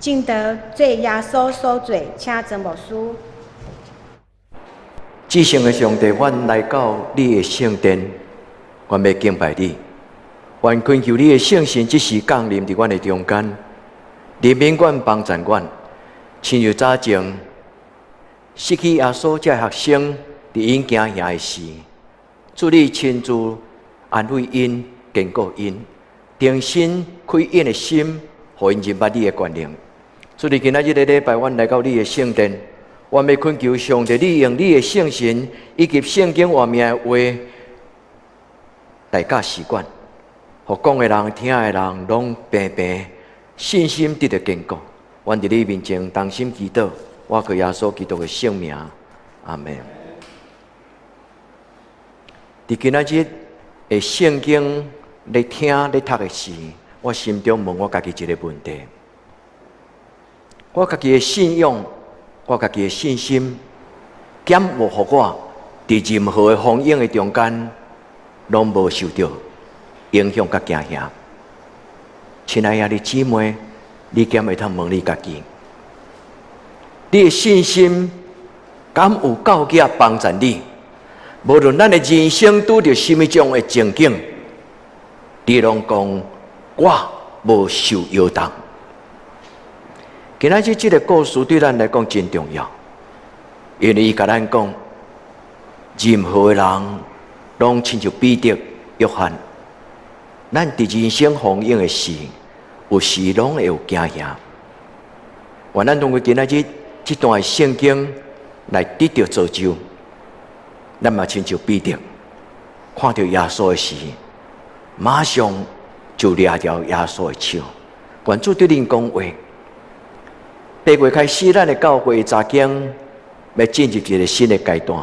正道做耶穌所做，請曾牧師。至聖的上帝，阮來到你的聖殿，阮欲敬拜你。願懇求你的聖神這時降臨佇阮的中間，憐憫阮，幫贊阮，親像早前失去耶穌這學生佇𪜶驚嚇的時，主你親自安慰𪜶、堅固𪜶，重新開𪜶的心，予𪜶認捌你的權能。主你今仔日這個禮拜，阮來到你的聖殿，阮欲懇求上帝，你用你的聖神以及聖經活命的話來教示阮，予講的人、聽的人攏平平信心得著堅固。阮佇你面前同心祈禱，我靠耶穌基督的聖名，阿門。佇今仔日的聖經咧聽咧讀的時，我心中問我家己一個問題：我家己的信仰，我家己的信心，敢有予我佇任何的風湧的中間，攏無受著影響佮驚嚇？親愛的兄弟姊妹，你敢會通問你家己？你的信心敢有夠額幫助你？無論咱的人生拄著啥物種的情景，你攏講我無受搖動。今仔日這個故事對咱來講真重要，因為伊共咱講，任何的人攏親像彼得、約翰，咱佇人生風湧的時，有時攏會有驚嚇。願咱通過今仔日這段聖經來得著造就，咱嘛親像彼得，看著耶穌的時，馬上就掠著耶穌的手。願主對恁講話。8月開始，咱的教會查經欲進入一個新的階段。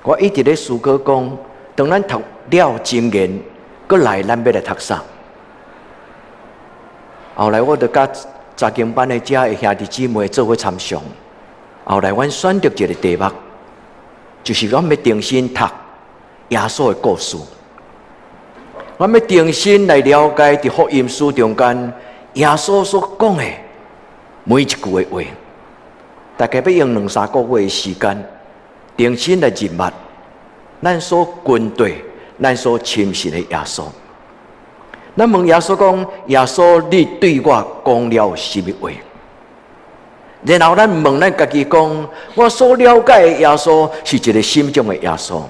我一直咧思考講，當咱讀了箴言，閣來咱欲來讀啥？後來我就佮查經班的遮的兄弟姊妹做伙參詳。後來阮選擇一個題目，就是阮欲重新讀耶穌的故事。阮欲重新來了解佇福音書中間耶穌所講的每一句的話，大概欲用兩三個月的時間，重新來認捌咱所跟隨、咱所親信的耶穌。咱問耶穌講：耶穌，你對我講了啥物話？然後咱問咱家己講：我所了解的耶穌是一個啥物種的耶穌？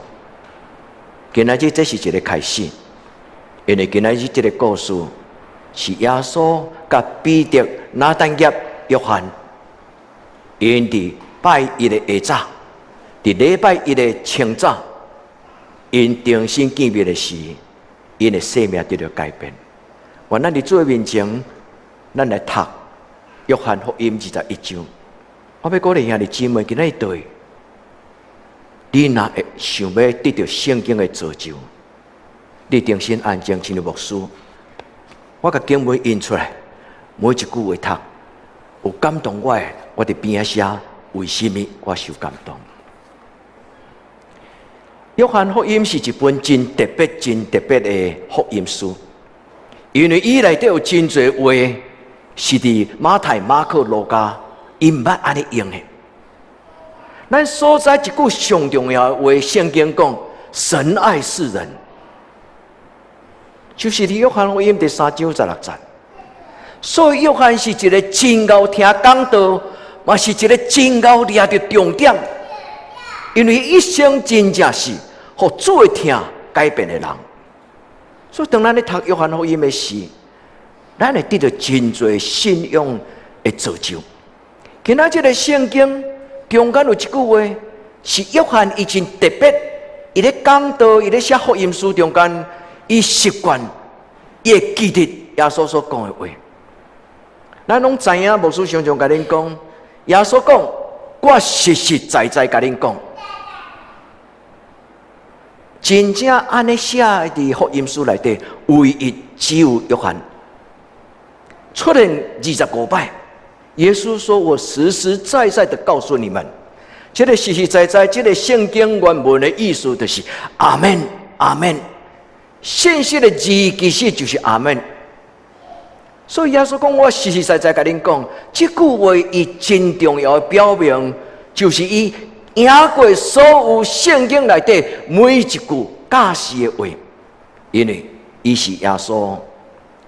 今仔日這是一個開始，因為今仔日這個故事是耶穌佮彼得、拿但業、約翰，𪜶佇拜一的下早，佇禮拜一的清早，𪜶重新見面的時，𪜶的生命得著改變。願咱佇主的面前，咱來讀約翰福音21章。我欲鼓勵兄弟姊妹，今仔日對，你若會想欲得著聖經的造就，你重新安靜，親像牧師，我共經文印出來，每一句話讀，有感動我的，我佇邊仔寫為啥物我受感動。約翰福音是一本真特別、真特別的福音書，因為伊內底有真濟話是佇馬太、馬可、路加𪜶毋捌按呢用的。咱所知一句上重要的話，聖經講神愛世人，就是佇約翰福音第3章16節。所以約翰是一個真𠢕聽講道，嘛是一個真𠢕掠著重點。因為一生真正是予主的疼改變的人，所以當咱咧讀約翰福音的時，咱會得著真濟信仰的造就。今仔這個聖經中間有一句話，是約翰伊真特別，伊咧講道，伊咧寫福音書中間，伊習慣，伊會記得耶穌所講的話。咱攏知影，牧師常常共恁講，耶穌講，我實實在在共恁講。真正按呢寫佇福音書內底，唯一只有約翰出現25擺。耶穌說：“我實實在在的告訴你們，這個實實在在，這個聖經原文的意思就是阿門，阿門。信息的字其實就是阿門。所以耶穌講，我實實在在共恁講，這句話伊真重要的表明，就是伊贏過所有聖經內底每一句教示的話，因為伊是耶穌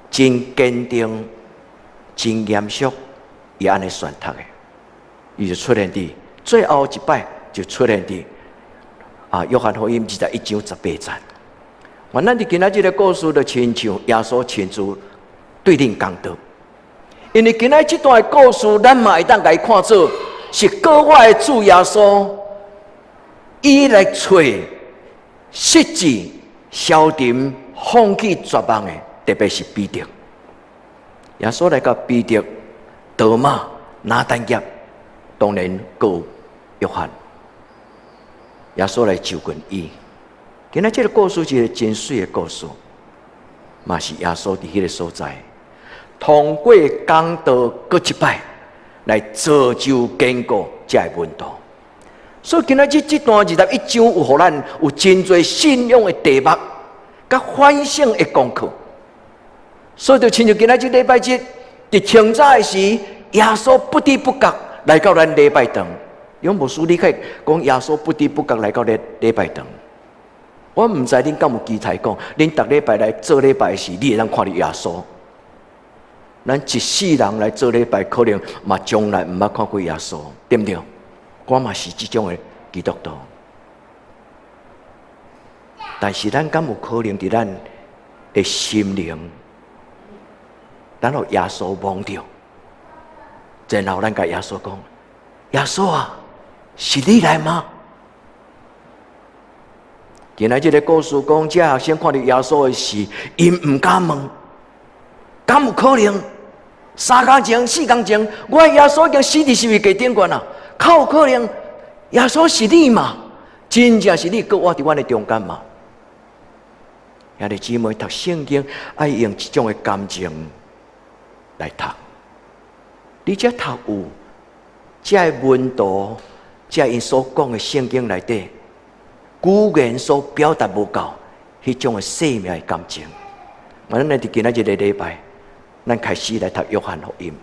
真堅定、真嚴肅，伊按呢宣讀的，伊就出現佇最後一擺，就出現佇約翰福音21章18節。原來佇今仔這个故事，就親像耶穌親自對恁講道，因為今仔這段的故事，咱嘛會當共伊看做是閣活的主耶穌，伊來揣失志、消沉、放棄、絕望的，特別是彼得。耶穌來共彼得、多馬、拿但業，當然閣有約翰，耶穌來就近伊。今仔這个故事是一个真媠的故事，嘛是耶穌佇彼个所在，通過講道閣一擺來造就堅固這个門徒。所以今仔日這段二十一章有予咱有真濟信仰的題目，佮反省的功課。所以就親像今仔日禮拜日，佇清早的時，耶穌不知不覺來到咱禮拜堂。楊牧師，你可以講耶穌不知不覺來到禮禮拜堂。我毋知恁敢有期待講，恁逐禮拜來做禮拜時，你會當看著耶穌。咱一世人來做禮拜，可能嘛從來毋捌看過耶穌，對毋對？我嘛是這種的基督徒。但是咱敢有可能佇咱的心靈，咱予耶穌摸著，然後咱共耶穌講：耶穌啊，是你來嗎？今仔這个故事講，這學生看著耶穌的時，𪜶毋敢問，敢有可能？3工前、4工前，我的耶穌已經死佇十字架頂懸啊，較有可能？耶穌是你嗎？真正是你閣活佇阮的中間嗎？兄弟姊妹讀聖經，愛用這種的感情來讀。你才讀有，這个門徒，這𪜶所講的聖經內底，語言所表達無夠，彼種的生命的感情。咱來佇今仔這個禮拜，咱開始來讀約翰福音。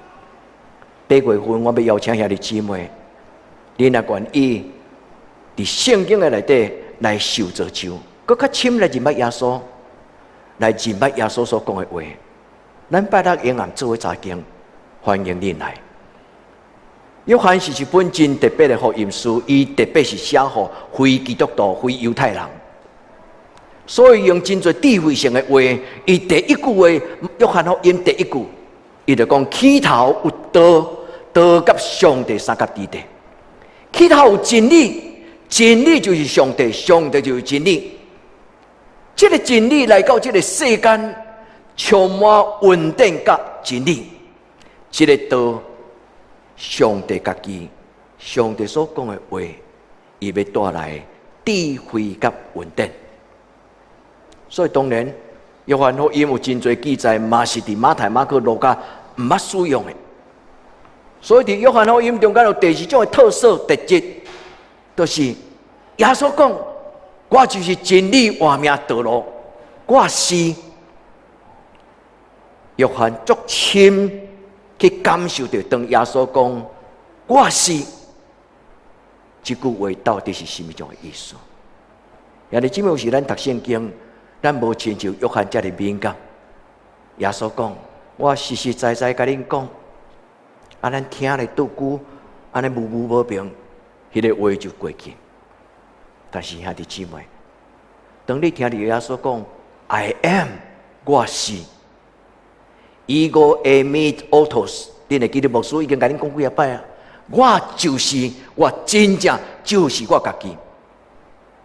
8月份，我欲邀請兄弟姊妹，你若願意佇聖經的內底來受造就，閣較深來認捌耶穌，來認捌耶穌所講的話。咱拜六下暗做伙查經，歡迎恁來。約翰是一本真特別的福音書，伊特別是寫予非基督徒、非猶太人，所以用真濟智慧性的話。伊第一句話，約翰福音第一句，伊就講起頭有道，道佮上帝相佮佇咧。起頭有真理，真理就是上帝，上帝就是真理。這个真理來到這个世間，充滿恩典佮真理。這个道，上帝家己，上帝所講的話，伊欲帶來智慧佮恩典。所以當然，約翰福音有真濟記載，嘛是佇馬太、馬可、路加毋捌使用的。所以佇約翰福音中間有第二種的特色特質，就是耶穌講：我就是真理、活命道路，我是。約翰足深去感受著，當耶穌講我是這句話到底是啥物種的意思？兄弟姊妹，有時咱讀聖經，咱無親像約翰遮爾敏感。耶穌講：我實實在在共恁講，啊，咱聽咧倒久，按呢模糊無明，彼个話就過去。但是兄弟姊妹，當你聽著耶穌講 I am，我是，Ego eimi autos，恁會記得牧師已經共恁講幾仔擺啊？我就是我，真正就是我家己。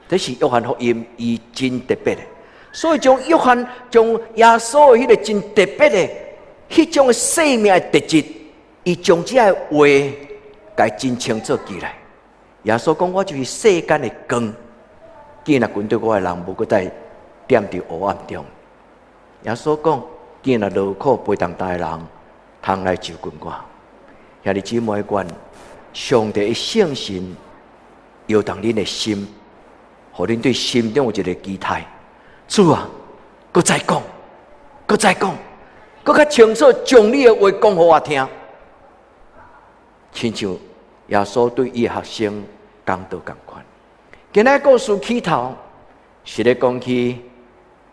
這是約翰福音，伊真特別的，所以將約翰將耶穌的彼個真特別的彼種生命的特質，伊將這个話共真清楚記來。耶穌講：我就是世間的光，見若跟隨我的人，無閣再踮佇黑暗中。耶穌講：見若勞苦背重擔的人，通來就近我。兄弟姊妹，願上帝的聖神搖動恁的心，予恁對心中有一个期待。主啊，閣再講，閣再講，閣較清楚將你的話講予我聽。親像耶穌對伊學生講道仝款。今仔故事起頭是咧講起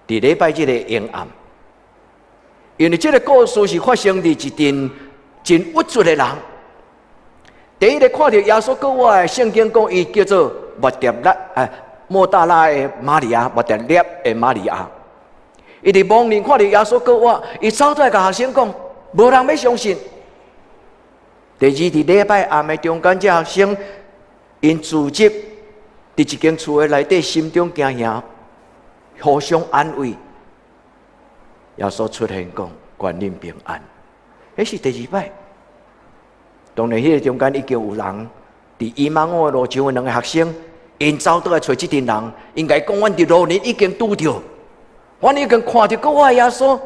佇禮拜日的昏暗，因為這个故事是發生佇一陣真鬱卒的人。第一个看著耶穌復活的聖經講，伊叫做抹大拉，哎，抹大拉的瑪利亞，抹大拉的瑪利亞。伊佇墓裡看著耶穌復活，伊走出來共學生講，無人欲相信。第二，佇禮拜暗的中間，這學生𪜶聚集佇一間厝的內底，心中驚惶，互相安慰。耶穌出現講：願恁平安。彼是第二擺。當然，彼个中間已經有人佇以馬忤的路上的兩个學生，𪜶走倒來揣這陣人，𪜶共伊講：阮佇路面已經拄著，阮已經看著復活的耶穌，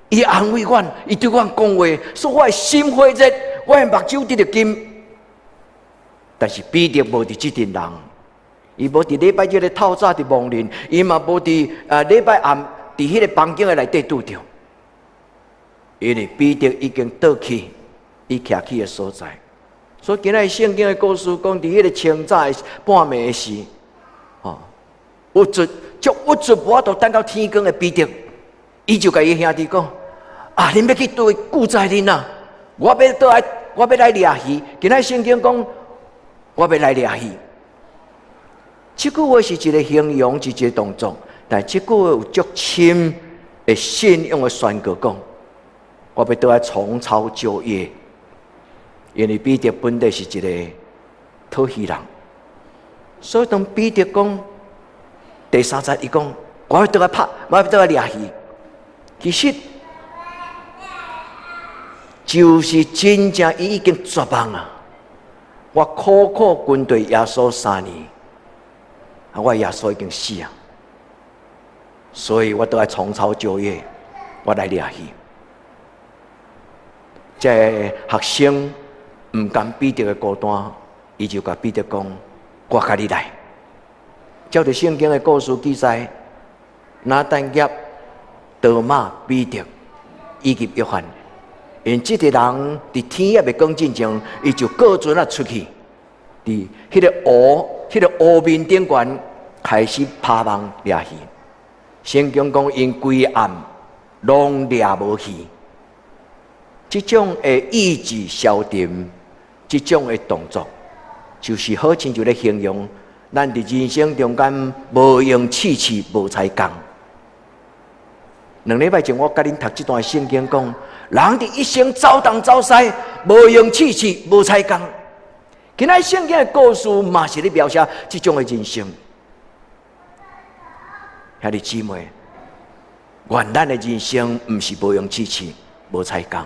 伊安慰阮，伊對阮講話，所以我的心火熱，我的目睭得著金。但是彼得無佇這陣人，伊無佇禮拜日的透早佇墓裡，伊嘛無佇禮拜暗佇彼个房間的內底拄著，因為彼得已經倒去伊徛去的所在。所以今仔聖經的故事講，佇彼个清早的半暝的時，吼，鬱卒足鬱卒無法度等到天光的彼得，伊就共伊兄弟講：啊，恁欲去佗位救載恁啊？我欲倒來，我欲來掠魚。今仔聖經講，我欲來掠魚。這句話是一个形容，是一个動作，但這句話有足深的信仰的宣告講，我欲倒來重操舊業。因為彼得本來是一个討魚人，所以當彼得講第三節，伊講我欲倒來拍，我欲倒來掠魚。其實就是真正伊已經絕望啊！我苦苦跟隨耶穌3年，啊，我耶穌已經死啊，所以我倒來重操舊業，我來掠魚。這個學生毋甘彼得的孤單，伊就共彼得講：我共你來。照著聖經的故事記載，拿但業、多馬、彼得以及約翰，𪜶這個人佇天猶未光進前，伊就過船仔出去，佇彼个湖面頂懸開始拋網掠魚。聖經講，𪜶規暗攏掠無魚。這種的意志消沉，這種的動作，就是好親像咧形容咱佇人生中間無閒試試無彩工。2禮拜前我共恁讀這段聖經，講人佇一生走東走西，無閒試試無彩工。今仔聖經的故事嘛是咧描寫這種的人生。兄弟姊妹，願咱的人生毋是無閒試試無彩工。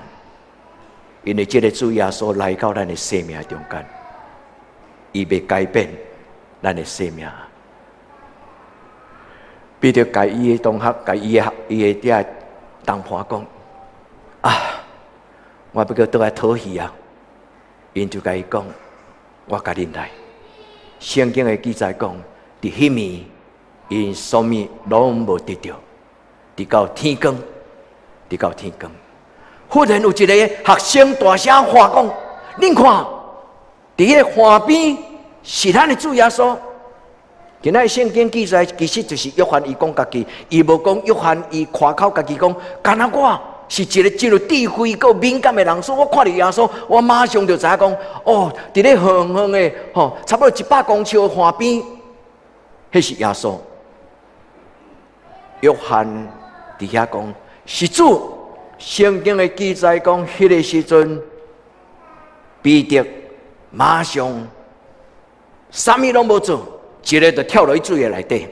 因為這个主耶穌來到咱的生命中間，伊欲改變咱的生命。彼得共伊的同學、共伊的遐同伴講：啊，我欲閣倒來討魚啊！𪜶就共伊講：我共恁來。聖經的記載講，佇彼暝，𪜶啥物攏無得著，直到天光，直到天光。忽然有一个學生大聲喊講：恁看，佇彼个岸邊是咱的主耶穌。今仔聖經記載，其實就是約翰伊講家己，伊無講約翰伊誇口家己講，敢若我是一个真有智慧、閣敏感的人，所以我看著耶穌，我馬上就知影講，哦，佇咧遠遠的，吼，差不多100公尺的岸邊，彼是耶穌。約翰佇遐講是主。聖經的記載講，彼个時陣，彼得馬上啥物攏無做，一个就跳落去水的內底。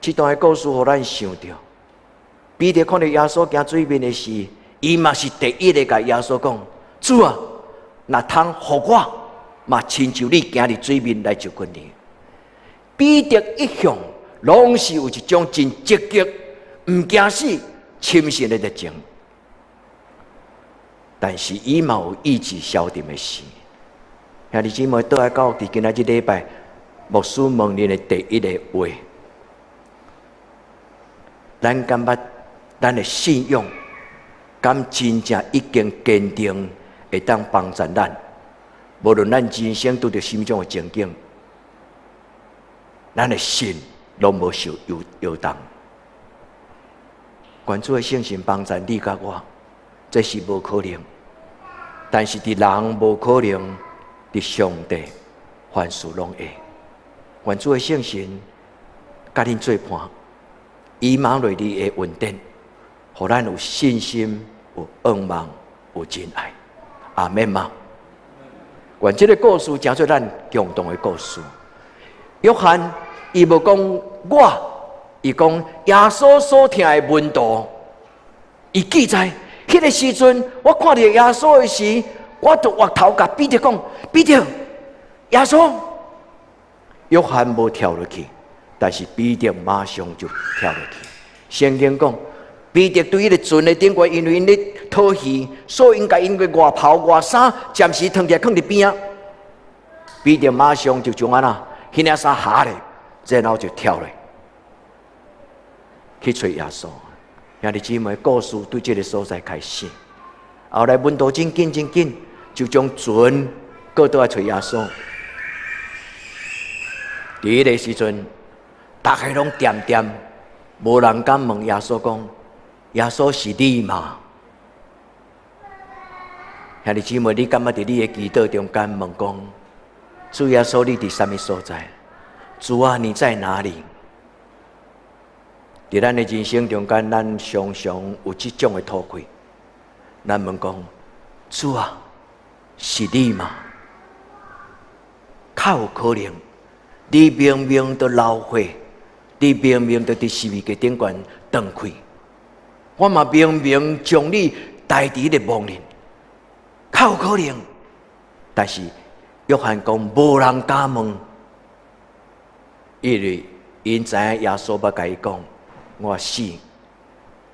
這段的故事予咱想著，彼得看著耶穌行水面的時，伊嘛是第一個共耶穌講：主啊，若通予我，嘛親像你行佇水面來就近你。彼得一向攏是有一種真積極、毋驚死、深信的熱情，但是伊嘛有意志消沉的時。兄弟姊妹，倒來到佇今仔這禮拜，牧師問恁的第一个話，咱感覺咱咱的信仰，敢真正已經堅定，會當幫助咱。無論咱人生拄著啥物種的情景，咱的心攏無受搖搖動。願主的聖神幫助你佮我，這是無可能。但是佇人無可能，佇上帝凡事攏會。願主的聖神佮恁做伴，以馬內利的恩典，予咱有信心、有盼望、有真愛。阿們嗎？願這个故事成做咱共同的故事。約翰伊無講我，伊講耶穌所疼的門徒，伊記載，彼个時陣，我看著耶穌的時，我就回頭共彼得講：彼得，耶穌。約翰無跳落去，但是彼得馬上就跳落去。聖經講，彼得對彼个船的頂懸，因為𪜶咧討魚，所以𪜶共𪜶的外袍外衫暫時脫起來囥佇邊仔。彼得馬上就將按怎，彼領衫下咧，然後就跳落去揣耶穌。兄弟姊妹，故事對這个所在開始。後來門徒真緊真緊，就將船閣倒來揣耶穌。佇彼个時陣，逐家攏恬恬，無人敢問耶穌講：耶穌是你嗎？兄弟姊妹，你敢捌佇你的祈禱中間問講：主耶穌，你佇啥物所在？主啊，你在哪裡？佇咱的人生中間，咱常常有這種的禱告。咱問講：主啊，是你嗎？較有可能，你明明都流血，你明明都佇十字架頂懸斷氣，我嘛明明將你帶佇彼个墓裡，較有可能。但是約翰講，無人敢問，因為𪜶知影耶穌欲共伊講，我死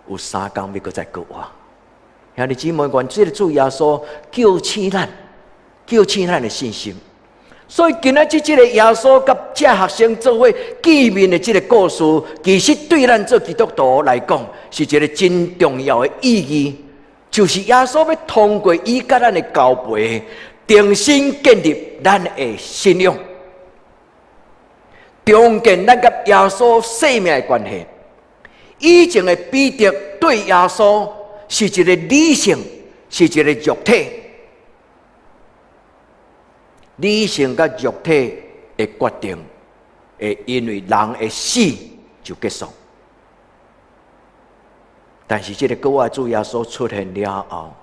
有3工欲閣再復活。兄弟姊妹，願這个主耶穌叫醒咱，叫醒咱的信心。所以今仔日這个耶穌佮這學生做伙見面的這个故事，其實對咱做基督徒來講，是一个真重要的意義，就是耶穌欲通過伊佮咱的交陪，重新建立咱的信仰，重建咱佮耶穌生命的關係。以前的彼得對耶穌是一个理性，是一个肉體。理性佮肉體的決定，會因為人的死就結束。但是這个國外主耶穌出現了後，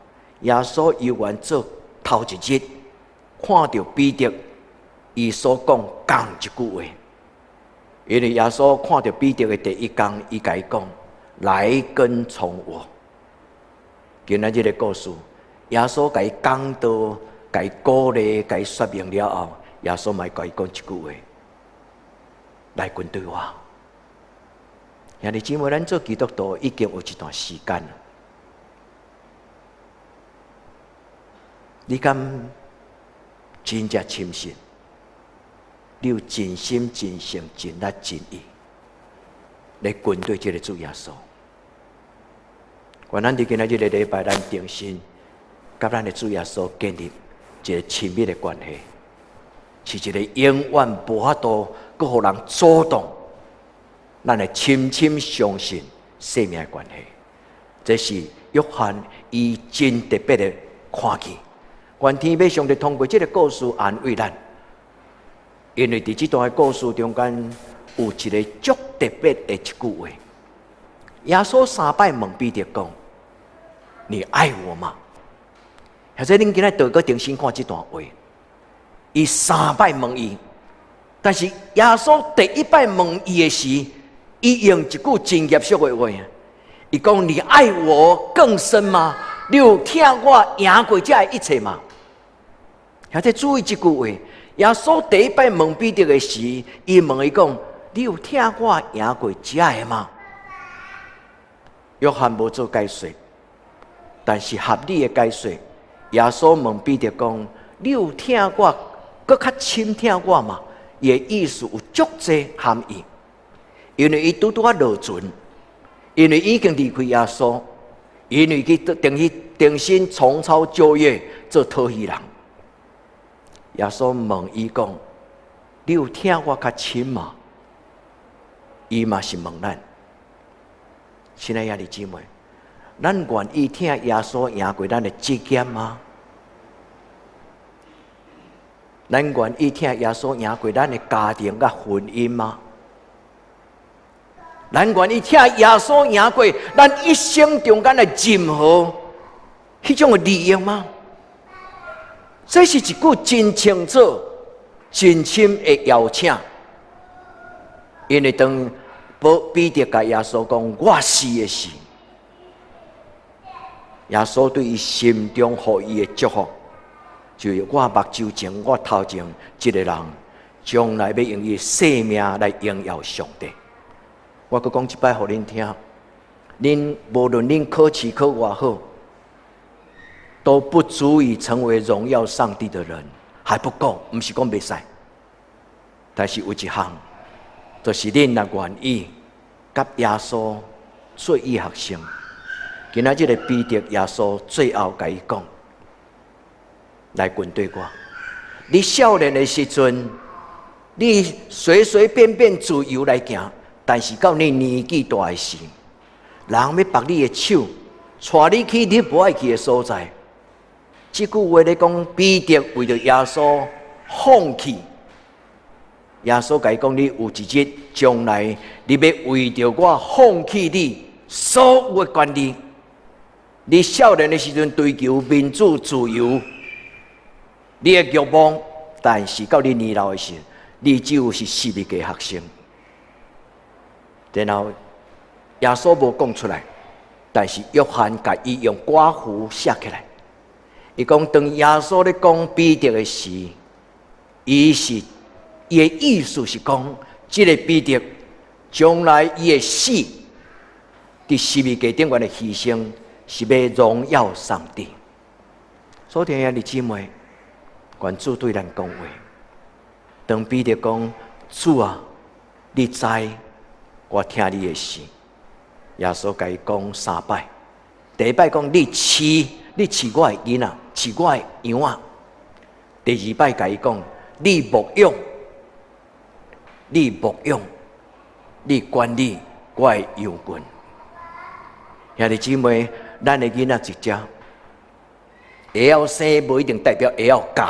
耶穌猶原做頭一日看著彼得，伊所講仝一句話。因為耶穌看著彼得的第一工，伊共伊講：來跟從我。今仔日的故事，耶穌共伊講道，共伊鼓勵，共伊說明了後，耶穌嘛共伊講一句話：來跟隨我。兄弟姊妹，咱做基督徒已經有一段時間了。你敢真正深信？你有盡心、盡性、盡力、盡意來跟隨這个主耶穌。願咱佇今仔日這个禮拜，咱重新佮咱的主耶穌建立一个親密的關係，是一个永遠無法度閣予人阻擋咱的深深相信生命的關係。這是約翰伊真特別的看見。願天父上帝通過這个故事安慰咱，因為佇這段的故事中間有一个足特別的一句話。耶穌三擺問彼得講：你愛我嗎？或者恁今仔倒閣重新看這段話，伊三擺問伊，但是耶穌第一擺問伊的時，伊用一句真嚴肅的話，伊講：你愛我更深嗎？你有疼我贏過這一切嗎？或者注意這句話，耶穌第一擺問彼得的時，伊問伊講：你有疼我贏過這个嗎？約翰無做解說，但是合理的解說，耶穌問彼得講：你有疼我，閣較深疼我嗎？伊的意思有足濟含義，因為伊拄拄仔落船，因為已經離開耶穌，因為去重去重新重操舊業做討魚人。耶穌問伊講：你有疼我較深嗎？伊嘛是問咱，親愛兄弟姊妹，咱願意疼耶穌贏過咱的職業嗎？咱願意疼耶穌贏過咱的家庭佮婚姻嗎？咱願意疼耶穌贏過咱一生中間的任何彼種的利益嗎？這是一句真清楚、真深的邀請。因為當彼得共耶穌講我死的時，耶穌對伊心中予伊的祝福，就是我目睭前、我頭前這个人，將來欲用伊的生命來榮耀上帝。我閣講一擺予恁聽，恁無論恁考試考偌好，都不足以成為榮耀上帝的人，還不夠，毋是講袂使。但是有一項，就是恁若願意佮耶穌做伊學生，今仔這个彼得耶穌最後共伊講，來跟綴我。你少年的時陣，你隨隨便便自由來行。但是到你年紀大的時，人欲縛你的手，帶你去你無愛去的所在。這句話咧講，彼得為著耶穌放棄。耶穌共伊講：你有一日將來，你欲為著我放棄你所有的權利。你少年的時陣追求民主自由，你的慾望，但是到你年老的時，你只有是十字架學生。然後耶穌無講出來，但是約翰共伊用括弧寫起來。伊講當耶穌咧講彼得的時，伊是伊的意思是講，這个彼得將來伊的死，佇十字架頂懸的犧牲，是欲榮耀上帝。所以兄弟姊妹，願主對咱講話。當彼得講主啊，你知我疼你的時，耶穌共伊講三擺。第一擺講你飼，你飼我的囡仔，飼我的羊仔。第二擺共伊講你牧養，你牧養，你管理我的羊群。兄弟姊妹，咱的囡仔一隻，會曉生無一定代表會曉教。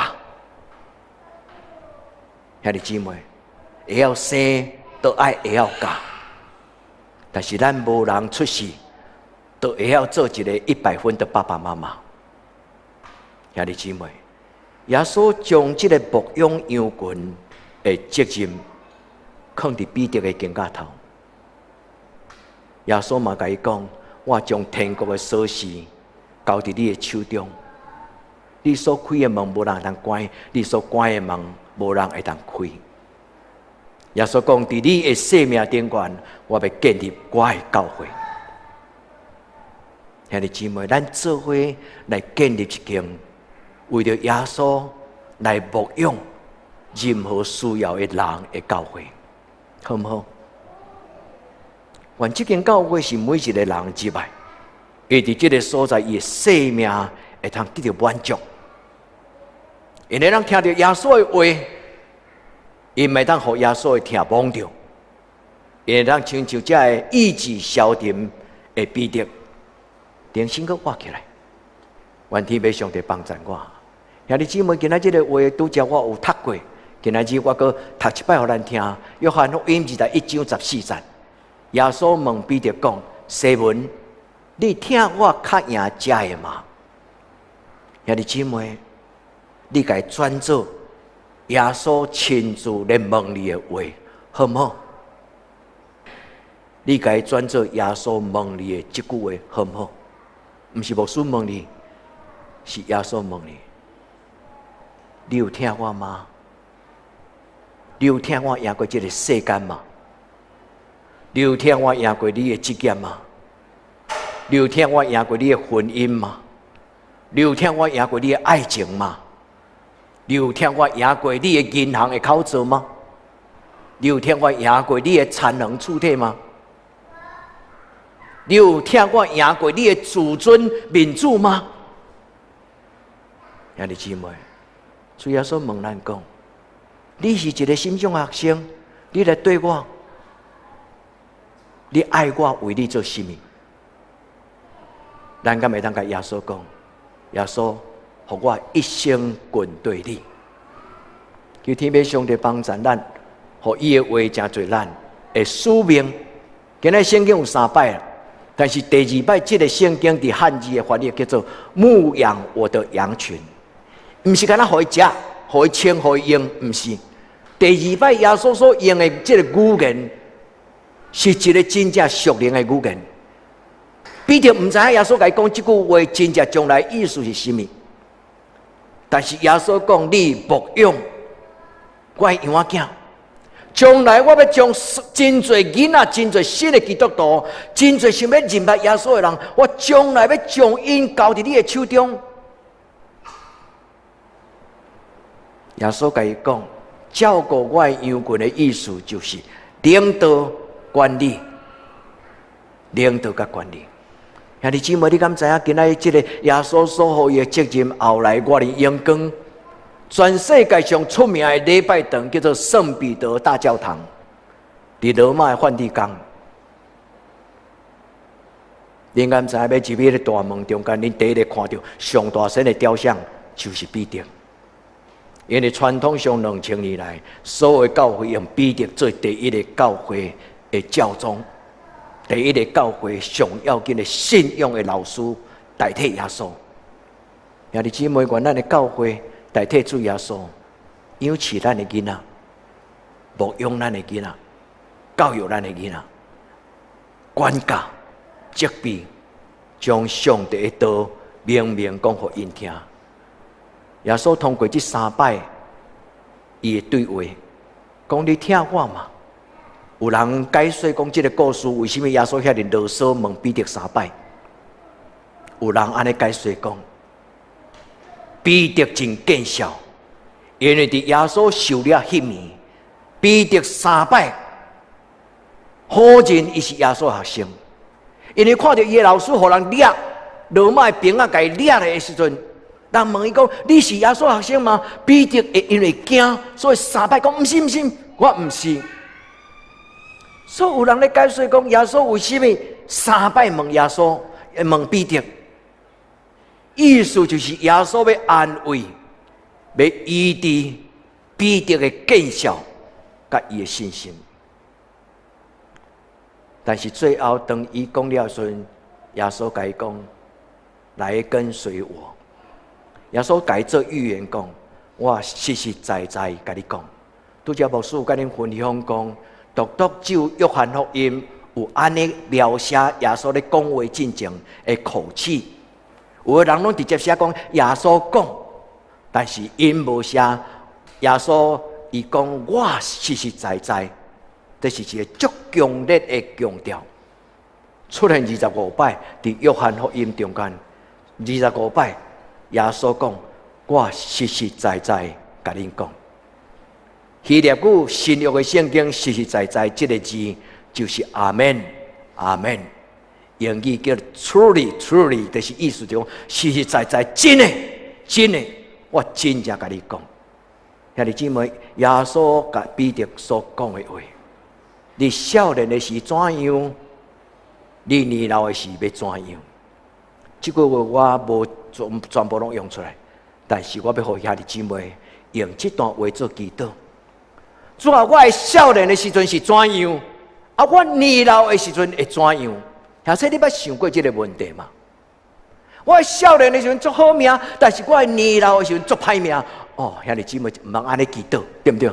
兄弟姊妹，會曉生都愛會曉教。但是咱無人出世，都會曉做一个100分的爸爸媽媽。兄弟姊妹，耶穌將這个牧養羊群的責任，囥佇彼得的肩胛頭。耶穌嘛共伊講：我將天國的鎖匙交佇你的手中，你所開的門無人會當關，你所關的門無人會當開。耶穌講：佇你的生命頂懸，我欲建立我的教會。兄弟姊妹，咱做伙來建立一間為著耶穌來牧養任何需要的人的教會，好毋好？願這間教會是每一个人入來，伊佇這个所在，伊的生命會通得著滿足。𪜶會當聽著耶穌的話，𪜶會當予耶穌的疼摸著，𪜶會當親像這个意志消沉的彼得，重新閣活起來。願天父上帝幫贊我。兄弟姊妹，今仔這个話拄才我有讀過，今仔日我閣讀一擺予咱聽。約翰福音21章14節，耶穌問彼得講：西門，你疼我較贏這个嗎？兄弟姊妹，你共伊轉做耶穌親自來問你的話，好毋好？你共伊轉做耶穌問你的這句話，好毋好？毋是牧師問你，是耶穌問你。你有疼我嗎？你有疼我贏過這个世間嗎？你有疼我贏過你的職業嗎？你有疼我贏過你的婚姻嗎？你有疼我贏過你的愛情嗎？你有疼我贏過你的銀行的口座嗎？你有疼我贏過你的殘能處體嗎？你有疼我贏過你的自尊面子嗎？兄弟姊妹，主耶穌問咱講：你是一個什麼種學生？你來對我，你愛我為你做啥物？咱敢會當共耶穌講？耶穌，予我一生跟隨你。求天父上帝幫助咱，予伊的話成做咱的使命。今仔聖經有三擺，但是第二擺這个聖經佇漢字的翻譯叫做牧養我的羊群，毋是干焦予伊食、予伊穿、予伊用，毋是。第二擺耶穌所用的這个語言，是一个真正屬靈的語言。彼得毋知影耶穌共伊講這句話真正將來意思是啥物，但是耶穌講，你牧養我的羊仔囝，將來我欲將真濟囡仔、真濟新的基督徒、真濟想欲認捌耶穌的人，我將來欲將𪜶交佇你的手中。耶穌共伊講，照顧我的羊群的意思就是領導管理，領導佮管理。兄弟姊妹，你敢知影？今仔日這个耶穌所予伊的責任，後來偌爾榮光，全世界上出名的禮拜堂叫做聖彼得大教堂，佇羅馬的梵蒂岡。恁敢知影？欲入去个大門中間，恁第一个看著上大身的雕像，就是彼得。因為傳統上2000年來，所有教會用彼得做第一个教會的教宗。第一个教會上要緊的信仰的老師代替耶穌，兄弟姊妹，願咱的教會代替主耶穌，養飼咱的囡仔，牧養咱的囡仔，教育咱的囡仔，管教、責備，將上帝的道明明講予𪜶聽。耶穌通過這三擺伊的對話，講你疼我嗎？有人解說講這个故事，為啥物耶穌遐爾囉嗦問彼得三擺？有人按呢解說講，彼得真見笑，因為佇耶穌受掠彼暝，彼得三擺否認伊是耶穌學生，因為看著伊的老師予人掠，羅馬的兵仔共伊掠的時陣，人問伊講：你是耶穌學生嗎？彼得會因為驚，所以三擺講：毋是毋是，我毋是。所以有人咧解說講，耶穌為啥物三擺問耶穌，問彼得，意思就是耶穌欲安慰，欲醫治彼得的見笑，佮伊的信心。但是最後當伊講了時陣，耶穌共伊講：來跟隨我。耶穌共伊做預言講：我實實在在共你講，拄才牧師有共恁分享講。獨獨只有約翰福音有按呢描寫耶穌咧講話進前的口氣，有的人攏直接寫講耶穌講，但是𪜶無寫耶穌伊講我實實在在，這是一個足強烈的強調。出現25擺佇約翰福音中間，二十五擺耶穌講我實實在在共恁講。希臘語新約的聖經實實在在這个字就是阿門，阿門。英語叫 truly truly，就是意思就講實實在在真的真的，我真正共你講。兄弟姊妹，耶穌共彼得所講的話，你少年的時怎樣，你年老的時欲怎樣？這句話我無全全部攏用出來，但是我欲予兄弟姊妹用這段話做祈禱。主啊，我的少年的時陣是怎樣？啊，我年老的時陣會怎樣？兄弟，你捌想過這个問題嗎？我少年的時陣足好命，但是我年老的時陣足歹命。哦，兄弟姊妹，毋通按呢祈禱，對毋對？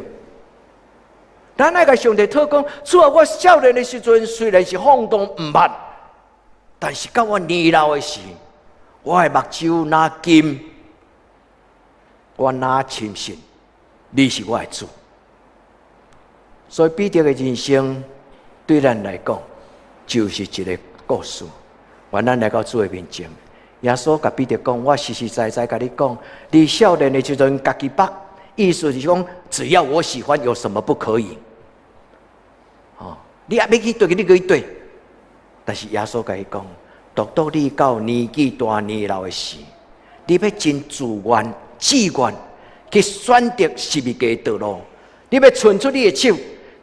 咱愛共上帝討講，主啊，我少年的時陣雖然是放蕩毋捌，但是到我年老的時，我的目睭若金，我若深信你是我的主。所以彼得的人生對咱來講就是一个故事。願咱來到主的面前，耶穌共彼得講：我實實在在共你講，你少年的時陣家己縛，意思是講，只要我喜歡，有什麼不可以？哦，你欲去佗，你去佗。但是耶穌共伊講，獨獨你到年紀大年老的時，你欲真自願、志願去選擇十字架道路，你欲伸出你的手，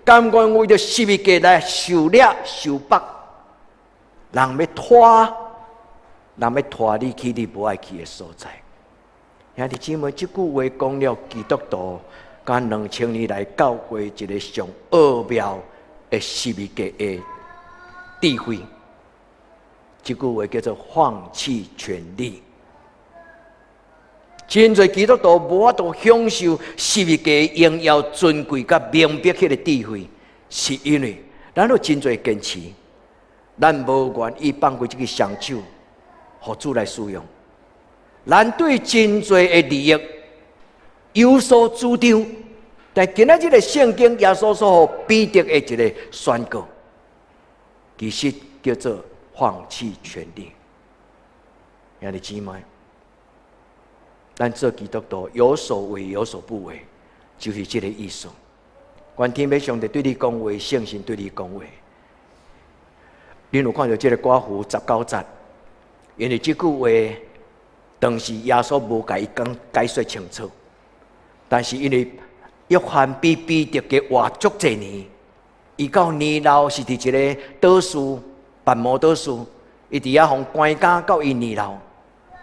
甘願為著十字架來受掠受縛，人欲拖你去你無愛去的所在。兄弟姊妹，這句話講了基督徒，佮2000年來教會一个上奧妙的十字架的智慧。這句話叫做放棄權利。真濟基督徒無法度享受十字架榮耀尊貴，佮明白彼个智慧，是因為咱有真濟堅持，咱無願意放開這个雙手，予主來使用。咱對真濟的利益有所主張，但今仔這个聖經耶穌所予彼得的一个宣告，其實叫做放棄權利。兄弟姊妹，咱做基督徒有所為有所不為，就是這个意思。願天父上帝對你講話，聖神對你講話。恁有看著這个歌詞19節，因為這句話當時耶穌無共伊講解說清楚，但是因為約翰比彼得加活足濟年，伊到年老是佇一个島嶼，拔摩島嶼，伊佇遐予關監到伊年老，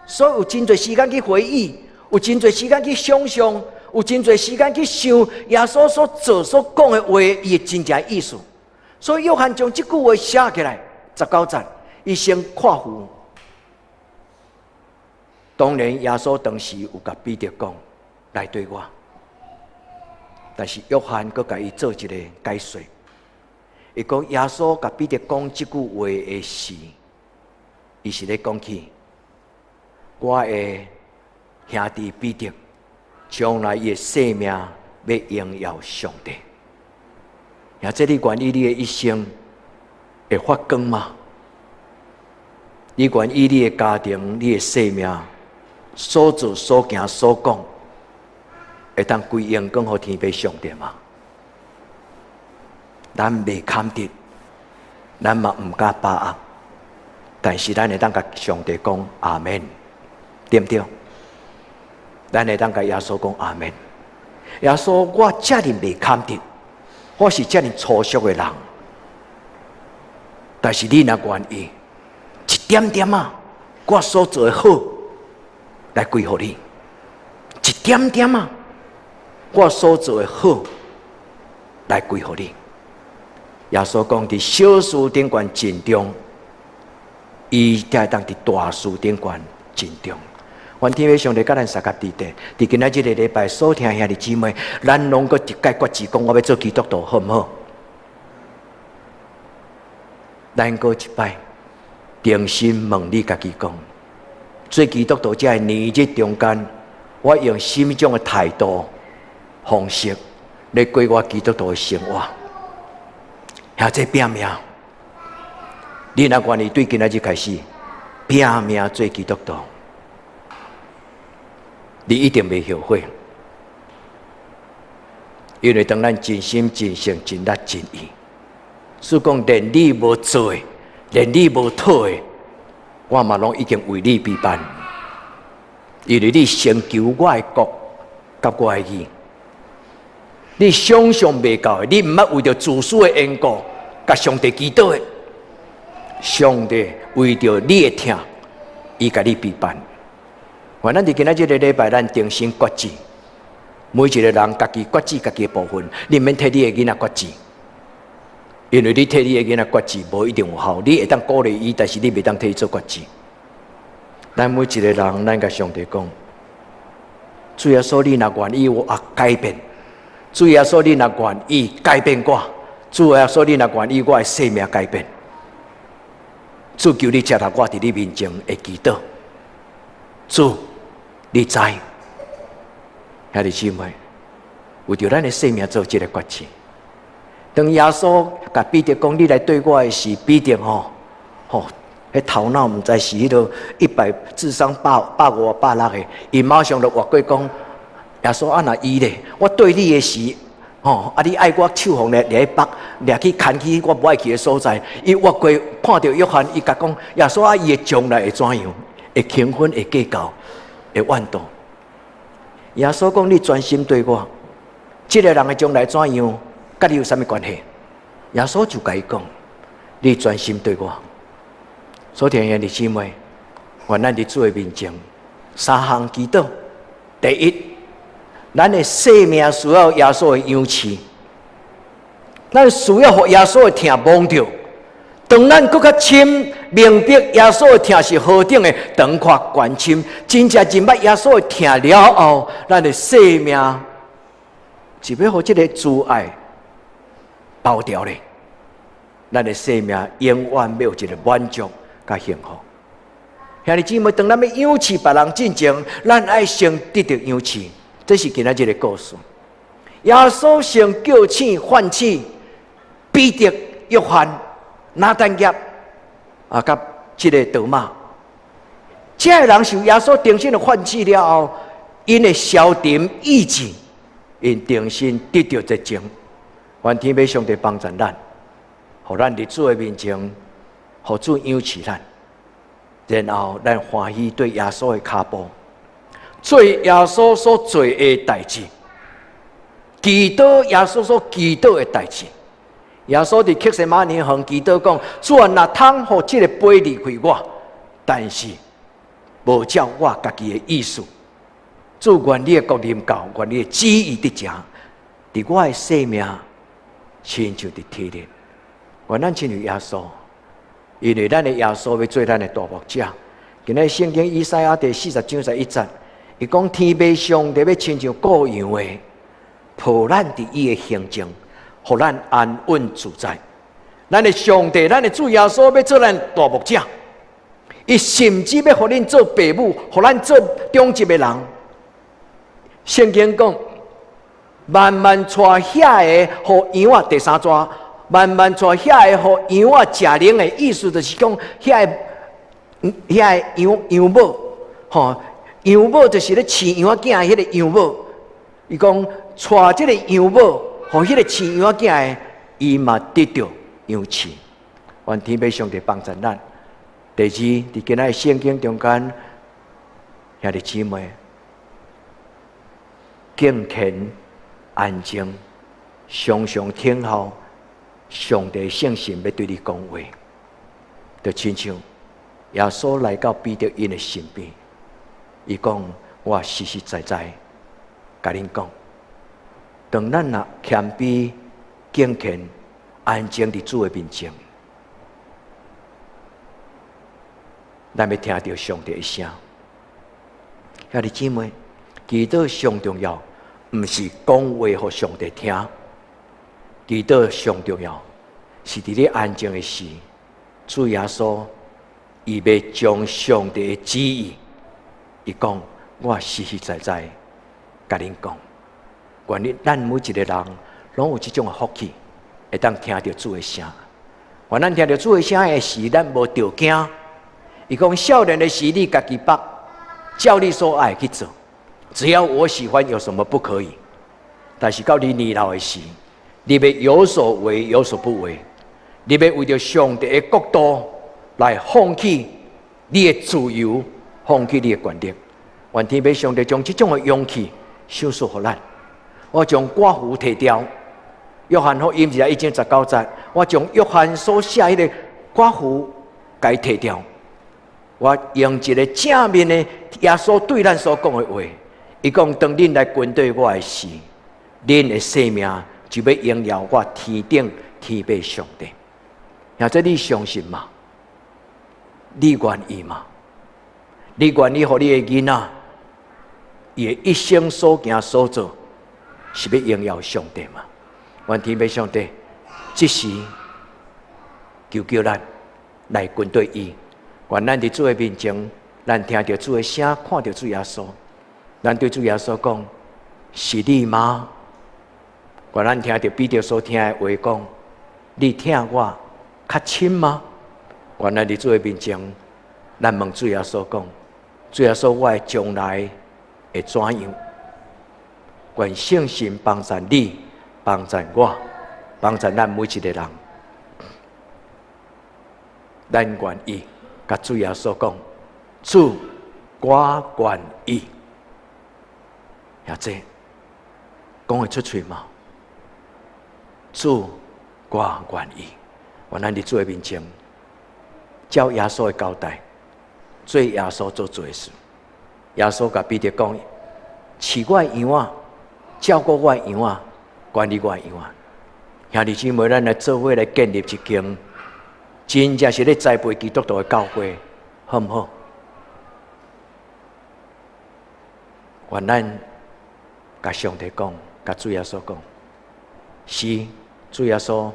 所以有真濟時間去回憶，有真濟時間去想象，有真濟時間去想耶穌所做所講的話，伊的真正意思。所以約翰將這句話寫起來，十九節，伊先括弧。當然，耶穌當時有共彼得講來綴我，但是約翰閣共伊做一个解說。伊講耶穌共彼得講這句話的時，伊是咧講起我的兄弟彼得，將來伊的生命欲榮耀上帝。或者你願意你的一生會發光嗎？你願意你的家庭、你的生命所做、所行、所講，會當歸榮光予天父上帝嗎？咱袂堪得，咱嘛毋敢把握，但是咱會當共上帝講阿們，對毋對？咱會當共耶穌講阿們。耶穌，我遮爾袂堪得，我是遮爾粗俗的人，但是你若願意，一點點仔，我所做的好，來歸予你；一點點仔，我所做的好，來歸予你。耶穌講，佇小事頂懸盡忠，伊才會當佇大事頂懸盡忠。願天父上帝佮咱相佮佇咧，佇今仔這个禮拜所聽兄弟姊妹，咱攏閣一擺決志講，我欲做基督徒，好毋好？咱閣一擺，重新問你家己講，做基督徒這个年日中間，我用啥物種的態度方式來過我基督徒的生活？遐這拼命，你若願意對今仔日開始拼命做基督徒，你一定袂後悔，因為當咱盡心、盡性、盡力、盡意，所以講連你無做的，連你無討的，我嘛攏已經為你備辦，因為你先求我的國佮我的義，你想象袂到的，你毋捌為著自私的緣故，共上帝祈禱的，上帝為著你的疼，伊共你備辦。願咱佇今仔這个禮拜，咱重新決志，每一个人家己決志家己的部分，你毋免替你的囡仔決志，因為你替你的囡仔決志無一定有效，你會當鼓勵伊，但是你袂當替伊做決志。咱每一个人，咱共上帝講，主耶穌，你若願意我改變，主耶穌，你若願意改變我。主耶穌，你若願意我的生命改變，主求你接納我佇你面前的祈禱。主，你知，兄弟姊妹，為著咱的生命做這个決志。當耶穌共彼得講：“你來綴我的時”，彼得吼吼，彼頭腦毋知是彼落100智商百百五百六的，伊馬上就活過講：“耶穌啊，若伊咧，我綴你的時，吼，啊！你愛我手予掠掠去縛，掠去牽去我無愛去的所在。伊越過看著約翰，伊共講：耶穌啊，伊的將來會怎樣？會輕分，會計較，會怨妒。耶穌講：你專心對我，這个人的將來怎樣，佮你有啥物關係？耶穌就共伊講：你專心對我。所聽兄弟姊妹，願咱佇主的面前，三項祈禱。第一，咱的生命需要耶穌的養飼，咱需要予耶穌的疼摸著。當咱閣較深明白耶穌的疼是何等的長闊懸深，真正認捌耶穌的疼了後，咱的生命就欲予這个慈愛包牢咧。咱的生命永遠欲有一个滿足佮幸福。兄弟姊妹，當咱欲養飼別人進前，咱愛先得著養飼。這是今仔日的故事。耶穌先叫醒、喚醒彼得、約翰、拿但業啊，佮這个多馬。這个人受耶穌重新的喚醒了後，𪜶的消沉意志，𪜶重新得著熱情。願天父上帝幫助咱，予咱佇主的面前，予主養飼咱，然後咱歡喜綴耶穌的跤步，做耶穌所做的代誌，祈禱耶穌所祈禱的代誌。耶穌佇客西馬尼園祈禱講：主啊，若通予這个杯離開我，但是無照我家己的意思。主，願你的國臨到，願你的旨意得成，佇我的生命親像佇天頂。願咱親像耶穌，因為咱的耶穌欲做咱的大牧者。今仔日聖經以賽亞第40章11節，伊講天父上帝欲親像顧羊的，抱咱佇伊的懷中，予咱安穩自在。咱的上帝，咱的主耶穌欲做咱大牧者，伊甚至欲予恁做父母，予咱做長執的人。聖經講，慢慢帶遐个予羊仔第三逝，慢慢帶遐个予羊仔食奶的意思，就是講遐个遐个羊羊母，吼，羊母就是咧飼羊仔囝的彼个羊母。伊講帶這个羊母，予彼个飼羊仔囝的，伊嘛得著養飼。願天父上帝幫助咱。第二，佇今仔日聖經中間，兄弟姊妹，敬虔安靜，常常聽候上帝聖神欲對你講話，就親像耶穌來到彼得𪜶的身邊，伊講：我實實在在共恁講，當咱若謙卑、敬虔、安靜佇主的面前，咱欲聽著上帝的聲。兄弟姊妹，祈禱上重要，毋是講話予上帝聽。祈禱上重要，是佇你安靜的時，主耶穌伊欲將上帝的旨意，伊講我實實在在共恁講，願意咱每一个人攏有這種的福氣，會當聽著主的聲。願咱聽著主的聲的時，咱無著驚。伊講少年的時，你家己縛，照你所愛去做，只要我喜歡，有什麼不可以？但是到你年老的時，你欲有所為，有所不為，你欲為著上帝的國度來放棄你的自由，放棄你的權力。願天父上帝將這種的勇氣賞賜予咱。我將寡婦提掉，約翰福音21章19節，我將約翰所寫彼个寡婦共伊提掉。我用一个正面的耶穌對咱所講的話，伊講當恁來跟綴我的時，恁的生命就欲榮耀我天頂天父上帝。兄弟，你相信嗎？你願意嗎？你願意予你的囡仔，伊的一生所行所做，是欲榮耀上帝嗎？願天父上帝，這時求叫咱來跟綴伊。願咱佇主的面前，咱聽著主的聲，看著主耶穌，咱對主耶穌講：是你嗎？願咱聽著彼得所聽的話講：你疼我較深嗎？願咱佇主的面前，咱問主耶穌講：主耶穌，我的將來會怎樣？願聖神幫助你，幫幫贊我，幫贊咱每一个人。咱願意共主耶穌講：主，我願意。兄弟，講會出喙嗎？主，我願意。願咱佇主的面前，照耶穌的交代，做耶穌所做的事。耶穌共彼得講：飼我的羊仔，照顧我的羊仔，管理我的羊仔。兄弟姊妹，咱來做伙來建立一間真正是咧栽培基督徒的教會，好毋好？願咱共上帝講，共主耶穌講，是主耶穌，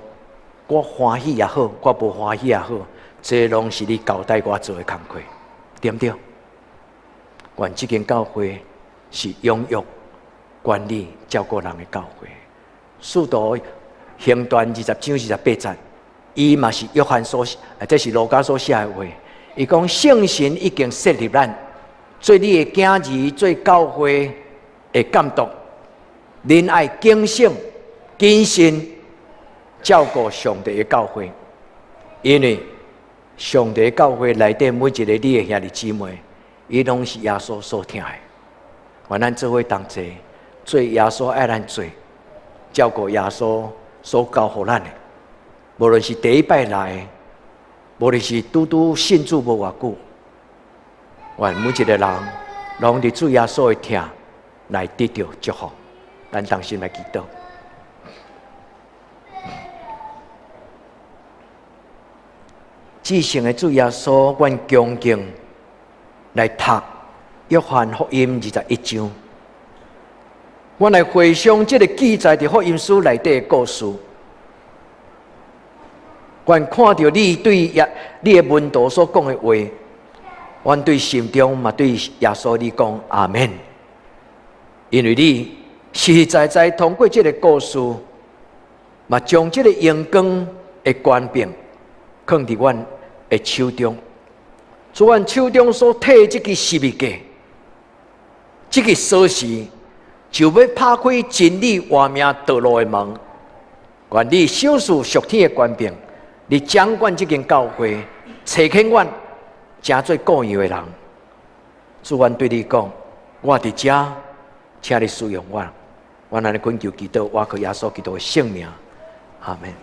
我歡喜也好，我無歡喜也好，這攏是你交代我做的工課，對毋對？願這間教會是養育、管理、照顧人的教會。使徒行傳20章28節，伊嘛是約翰所，這是路加所寫的話。伊講聖神已經設立咱做你的囝兒，做教會的監督。恁愛警醒、謹慎照顧上帝的教會，因為上帝教會內底每一个你的兄弟姊妹，伊攏是耶穌所疼的。願咱做伙同齊，做耶穌愛咱做，照顧耶穌所交予咱的。無論是第一擺來，無論是拄拄信主無偌久，願每一个人攏佇主耶穌的疼來得著祝福。咱同心來祈禱。至聖的主耶穌，阮恭敬來讀約翰福音21章。阮來回想這个記載佇福音書內底的故事。阮看著你對耶你的門徒所講的話，阮對心中嘛對耶穌你講阿們，因為你實實在在通過這个故事，嘛將這个榮光的權柄囥佇阮的手中。主，阮手中所提這支十字架，這支鎖匙，就欲拍開真理活命道路的門。願你賞賜屬天的權柄，你掌管這間教會，差遣阮成做顧羊的人。主，阮對你講，我佇遮，請你使用我。阮按呢懇求祈禱，倚靠耶穌基督的聖名，阿們。